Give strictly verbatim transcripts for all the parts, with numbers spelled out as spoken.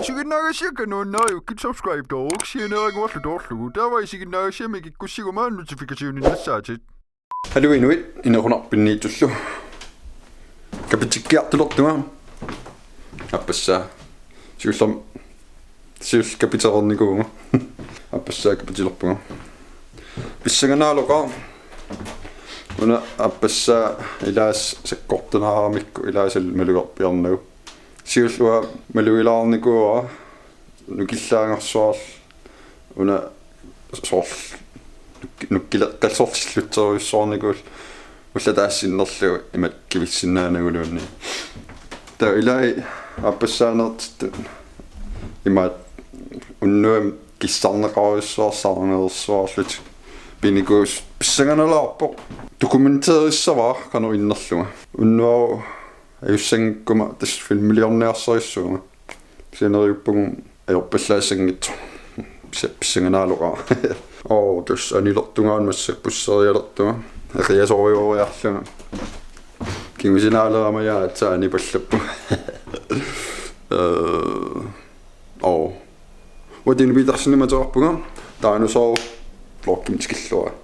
Isiginnaagassiakka nuannariukkit subscribe-tooruk sianeeraguarlu toorlugu. Taava isiginnaagassiami kikkussiguma notification-innassaatit. Haluu inuit, inequnarpinniitsullu. Kapitikkiartulertunga. Aappassaa. Siullermik. Siulleq kapitereernikuuvunga. Aappassaa kapitilerpunga. Pissanganaaloqaaq. Una aappassaa ilaasa sakkortunaaramikku ilaasa malugerpiarnagu. Siulleq uanga malugilaarnikuuara nukillaangarsuarlu una soorlu nuk-, nukkileqqalluarlugu sorujussuarnikuullugu ullataassinnerlugu imatut kivissinnaanaguluunniit. Taava ilai aappassaaneertittut imaattoq unnuami kissarneqarujussuarsaaneersuarlutik. Pinikuus pissanganalaarpoq dokumenterissavara qanoq innerlunga. Unnuaq ajussanngikkumma tassa filmiliorniarsarissuunga. Sianeriuppugut ajorpallaassanngitsoq. Pissa-, pissanganaaloqaaq. Oo, tassa anilertungaana massakkut pusserialertunga. Eqiasorujooriarlunga. Kingusinaaleramajaa aatsaat anipallappunga. Øh, oo. Uatini Petersenimik ateqarpunga. Taanna soorlu vloggimik tikilluaritsi.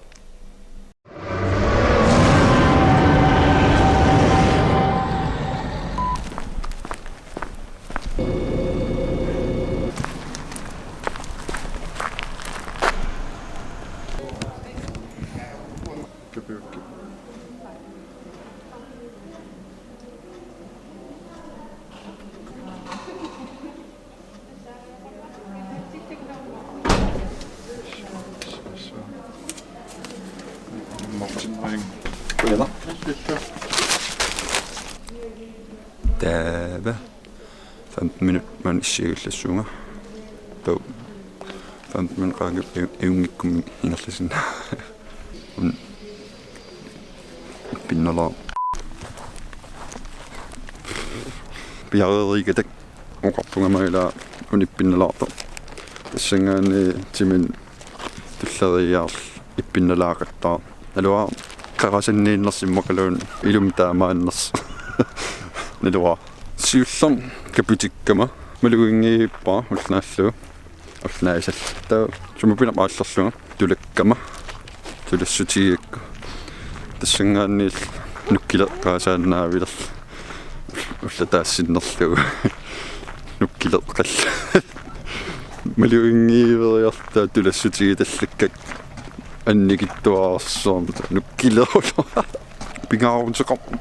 Taava femten minut maani issiagallassuunga. Taava femten minut qaangiuppata ajunngikkummi ingerlasinnaavunga. Una ippinnerlaaq. Piareeriikkatta oqarpunga aamma ila una ippinnerlaartoq. Tassanngaanniit timinik tulleriiaarlunga ippinnerlaaqattaarpoq. Naluara qarasanniinnersoq immaqaluunniit ilumut taamaannersoq. Naluara. Siullermik kapitikkama maluginngilara ulloq naallugu. Ulloq naasallugu. Taava sumut pinnersut aallerlunga. Tulakkama. Tulassutigigakku. Tassanngaanniillu nukkileqqaasaannaavilerlugu. Ullataassinnerlugu. Nukkileqqallugu. Maluginngiiveriarluta tulassutigitallugu. Annikitsuararsuarmik nukkilerullugu. Pingaaruteqarpoq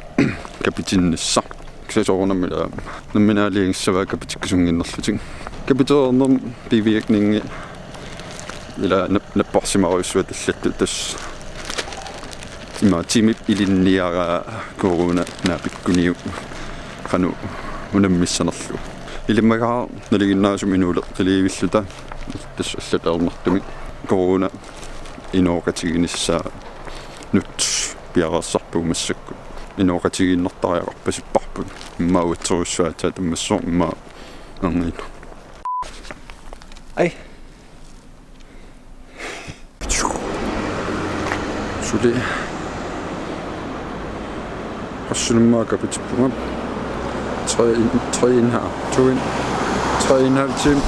kapitinnissaq. Kisianni soorunami ila nammineq aalajangissavaa kapitikkusunnginnerlutik. Kapitereernermi bivirkningi ila nap-, napparsimarujussuaq tallattoq tassa. Ima timip ilinniaraa corona naapikkuniuk qanoq unammissanerlugu. Ilimagaara nalinginnaasumik inuuleqqiliivilluta tassa allatut ajornartumik corona inooqatiginissaa nutsuttut piareersarpugut massakkut. Inooqatigiinnartariaqarpasipparput. Immaqa uatsorujussuaq aatsaat tammassooq immaqa angilu. Ai. Suli. Qassinimmaa kapitippunga. Tre, tre en halv, to en, tre en halv time.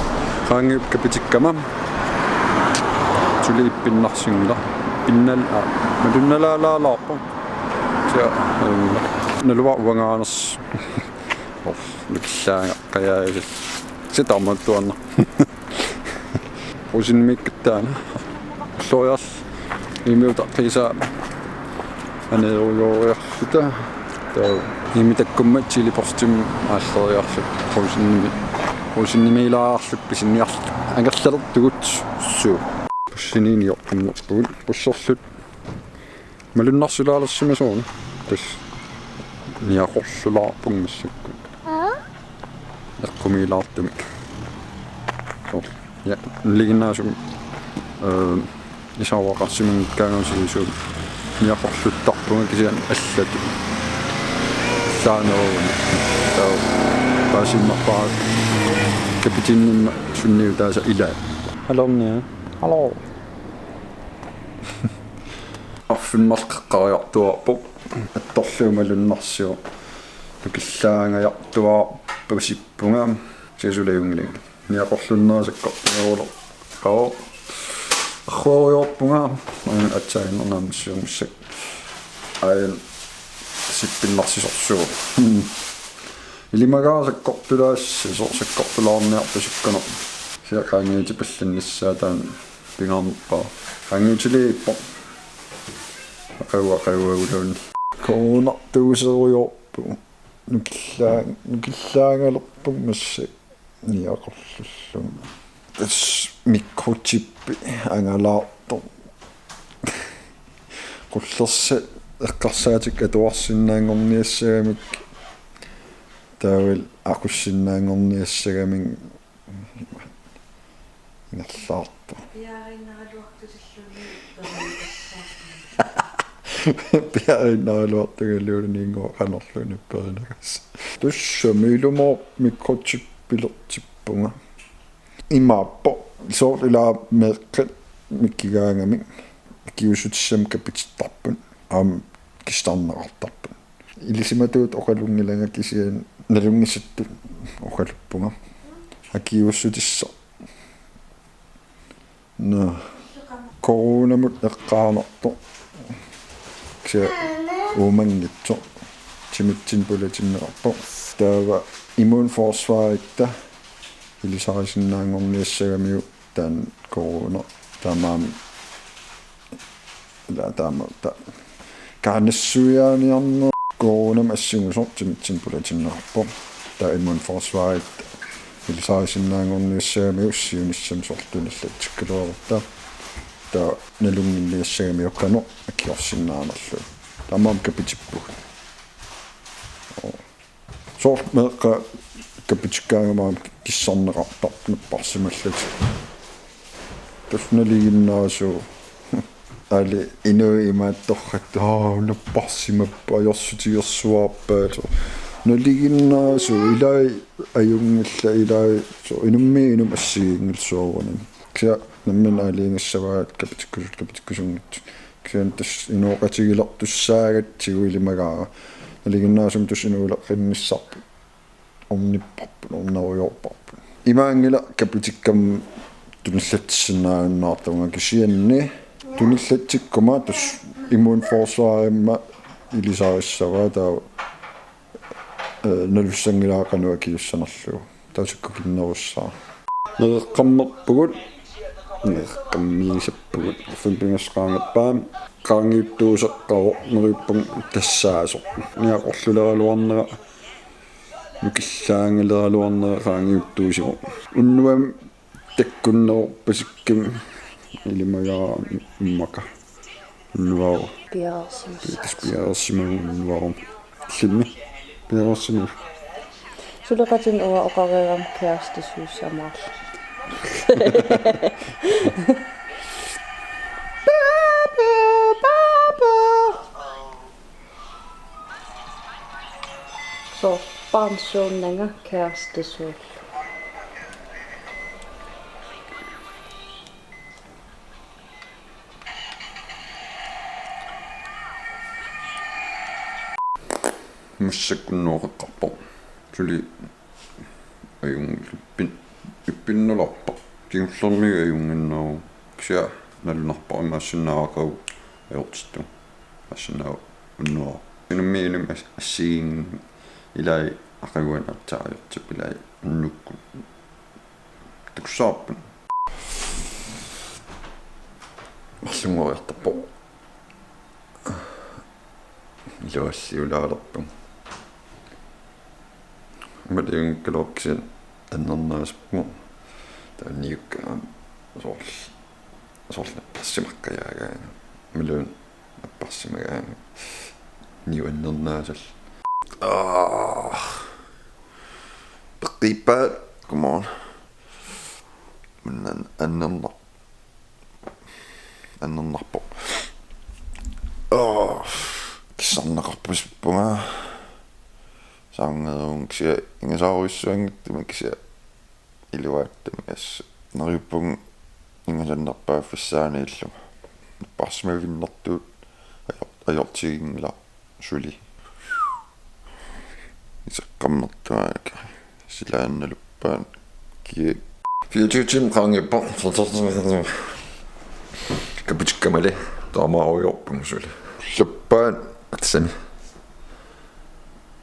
Qaangiuppata kapitikkama. Suli ippinnarsinngilaq. Ippinnaal-, aa, malunnalaalaarpoq. Sia, øhm, naluara uangaanersoq. Or, nukillaangaqqajaajusi. Sitarmattuanna. Rosinimiikkattaana. Ulloriarluta Iimi utaqqiisaa aneerujooriarluta. Taava Iimi takkummat Chili Porstimik aalleriarluta. Rosinimi. Rosinimiilaarluta pisiniarluta. Angerlalertugut suu. Bussiniinni oqqummorpugut. Busserluta. Malunnarsilaalersimasuuguni. Tassa niaqorlulaarpunga massakkut. Eqqumiilaartumik. Soorlu. Ja, nalinginnaasumik, øh, isaavaqarsimanngikkaangama sivisuumik. Niaqorluttarpunga kisianni allatut. Saaneruuni. Taava paasinnerpaaq kapitinnimma sunniutaasa ilaa. Halornia. Hallo. Arfineq-marluk qeqqariartuaarpoq. Attorlugu malunnarsivoq. Nukillaangajartuaarpasippunga. Siasulajunngilinga. Niaqorlunnaasakkorpiarulerpara. Arruarujoorpunga, aatsaannguaq naammassiornissaa. Aajuna sippinnarsisorsuuvoq. Ilimagaara sakkortulaassasoq, sakkortulaarniarpasukkaneq. Kisianni qaangiutipallannissaa taanna pingaarnerpaaq. Qaangiutiliippoq. Aqagu, aqaguaguluunniit. Coronartuuserujoorpugut. Nukillaa-, nukillaagalerpunga massakkut niaqorlullugu. Tassa mikrochippi angalaartoq. Qullersat eqqarsaatikka atuarsinnaanngorniassagamik. Taavalu aqussinnaanngorniassagamik. Ingerlaarpoq. Piaariinnaraluartusilluunniit upperineqassaaq. Piaariinnaraluartugaluunniit qanorluunniit upperineqassaaq. Tassami ilumoorpoq mikrochippilertippunga. Imaappoq soorlu ilaa meeqqat mikigaangamik akiuussutissamik kapitittarput. Aamma kissarneqartarput. Ilisimatuut oqalunngilanga kisianni nalunngisattut oqaluppunga. Akiuussutissaq. Nå. Coronamut eqqaanartoq. Kisianni uumanngitsoq. Timitsinnut pulatinneqarpoq. Taava immunforsvaritta ilisarisinnaanngorniassagamiuk taanna corona taamaammat. Ila taama ta-, kaanassuiaaniarneq coronamut assingusoq timitsinnut pulatinneqarpoq. Taava immunforsvaritta ilisarisinnaanngorniassagamiuk siunissami soorlu tunillatsikkaluarutta. Taava nalunnginniassagamiuk qanoq akiorsinnaanerlugu. Taamaammat kapitippugut. Soorlu meeqqat kapitikkaangama aamma kissarneqartarput napparsimallatik. Tassa nalinginnaasuuvoq. Aali inuit imaattorput, aa, napparsimappat ajorsutigersuarpaat. Nalinginnaasuuvoq, ilai ajunngillat, ilai soorlu inummiit inummut assigiinngillat soorunami. Kisianni nammineq aalajangigassavaat kapitikkusut kapitikkusunngitsut. Kisianni tassa inooqatigilertussaagatsigu ilimagaara. Nalinginnaasumik tassa inuuleqqinnissarput. Ornipparput, ornerujoorparput. Imaanngilaq kapitikkama tunillatsisinnaajunnaartarpunga kisianni tunillatsikkuma tassa immunforsvarimma ilisarissavaa taava, eh, nalussanngilara qanoq akiussanerlugu. Taava sakkukinnerussaaq. Nereqqammerpugut, nereqqammiisappugut. Arfineq pingasut qaangerpaa. Qaangiuttuuseqqavoq neriuppunga tassaasoq. Niaqorluleraluarnera, nukillaangaleraluarnera qaangiuttuusivoq. Unnuami takkunnerorpasikkami ilimagaara immaqa. Unnuaru. Piareersimassaaq. Piareersimavugut unnuaruma. Illimmi? Piareersimavugut. Suleqatinik uanga oqareerama kærestesuussamaarlunga. Soorlu barnesuunnanga kærestesuullu. Massakkut unnuaqarpoq. Suli ajunngilaq ippin-, ippinnalerpoq. Kingullermiit ajunnginnagu. Kisianni nalunarpoq imaassinnaavoq aqagu ajortittunga. Imaassinnaavoq unnuaq. Inummiit inummut as-, assigiinngimmat ilai aqaguani aatsaat ajortippoq ilai unnukkut. Takussavarput. Marlunngoriartarpoq. Ilualliulaalerpunga. Imaluunniit kisianni annernaasarpunga. Taava niukka aamma soorlu, soorlu napparsimaqqajaagaanga. Imaluunniit napparsimagaanga. Niuannernaasal. Aa. Peqqiippaat, come on. Manna annernar-, annernarpoq. Aa. Kissarneqarpasippunga. Saangeruun kisianni ingasaarujussuanngitsumik kisianni iluaattumi assut. Neriuppunga ingasannerpaaffissaaniillunga. Napparsimavinnertuut ajor-, ajortiginngilaq suli. Iseqqammertuaanakka. Silaannaluppaat. Kiak. Fireogtyve timer qaangiuppoq. Kaputikkamali taamaarujoorpunga suli. Lappaat atsami.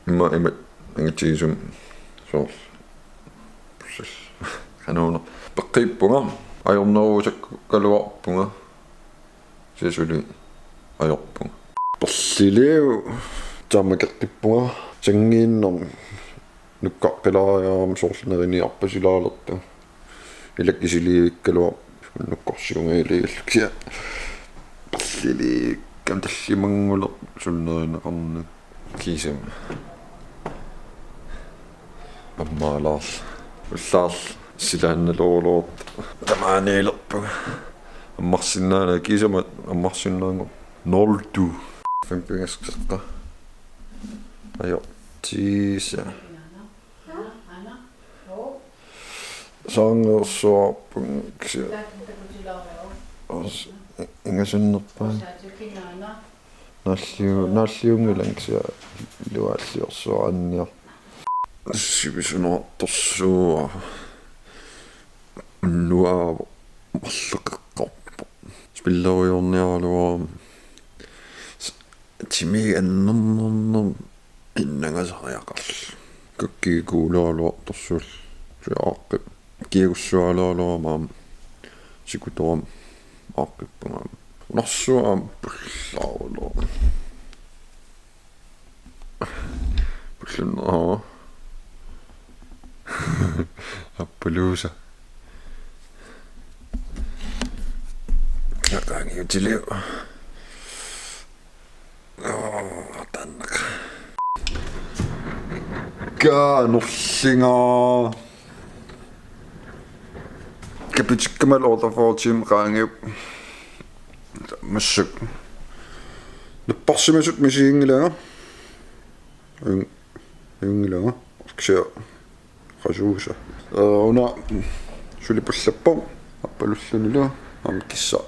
Imma imat angitigisum soorlu. Qanuuna. Peqqiippunga. Ajornerusakkaluarpunga. Suli ajorpunga. Perliliu taama keqqippunga. Sanngiinnermi nukkaqqilaariarama soorlu neriniarpasilaalertunga. Ilakisilivikkaluaq nukkorsiunngiligaluksia. Perliliukkama tallimannguleq suli nerineqarnani. Kiisami. Ammaalaarl. Ullaarl. Silaannaluarluartoq. Tamaaniilerpunga. Ammarsinnaananga kiisami ammarsinnaanngorpoq. Nul to. Fem pingasqeqqa. Ajo. Tiisa. Saangeersuarpunga kisianni. Ingasannerpaa. Naalliu-, naalliunngilanga kisianni iluaalliorsuarniarpoq. Sivisunaartorsuaq. Unnuaavoq marloqeqqaarpoq. Spilleriorniaraluarama. S-, timiik annernernermik innangasariaqarluni. Kakkigikuulaaraluartorsuullugu. Aaqqi-, kiagussuaraluarama aamma sikutorama aaqqippunga aamma. Unarsuaq aamma pullaaraluarama. Pullunneraa. Appaloosa. Qaangiutiliuk. Aa, taanna. Kannerlunga. Kaputikkamalu otteogfyrre timer qaangiuppoq. Massakkut. Napparsimasutut misiginngilanga. Ajun-, ajunngilanga. Kisianni qasuusa. Ee, una suli pullappoq. Appalullunilu. Aamma kissaq.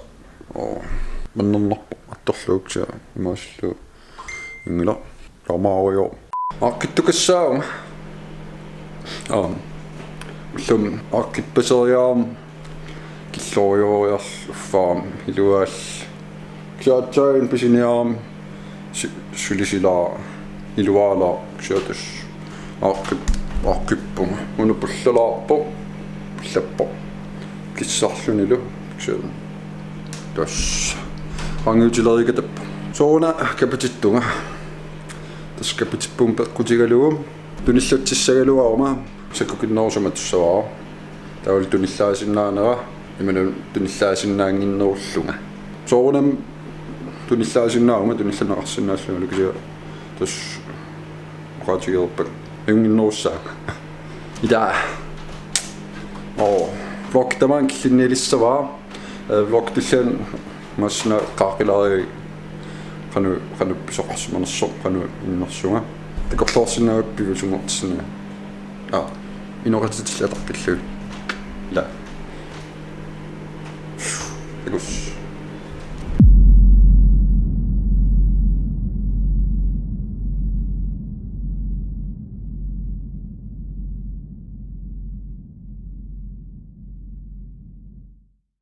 Oo. Mannernarpoq. Attorlugu kisianni. Imaasillugu. Inngila. Taamaarujoorpoq. Aaqqittukassaanga. Aam. Ullumi aaqqippaseriarama. Killorioriarlugu uffaam iluaal. Kisianni aatsaat pisiniarama si-, sulisilaa iluaalaarpoq kisianni tassa aaqqip-, aaqqippunga. Una pullalaarpoq, pullappoq. Kissarlunilu kisianni tassa qaangiutilerikatappoq. Sooruna kaputittunga. Tassa kaputippunga peqqutigalugu. Tunillatsissagaluaruma sakkukinnerusumik atussavara. Taavalu tunillaasinnaanera, imaluunniit tunillaasinnaannginnerullunga. Soorunami tunillaasinnaaguma, tunillanneqarsinnaallungalu kisianni tassa oqaatigereerpakka. Ajunnginnerussaanga. Ila. Oo, vlog tamaanga killinniilissavara. Ee, vlog tulliani massina qaaqqilaariga qanoq, qanoq pisoqarsimanersoq, qanoq innersunga. Takorloorsinnaavakka piviusunngortissinnagu. Aa, inoqatitillit ataqqillugit. Ila. Takuss.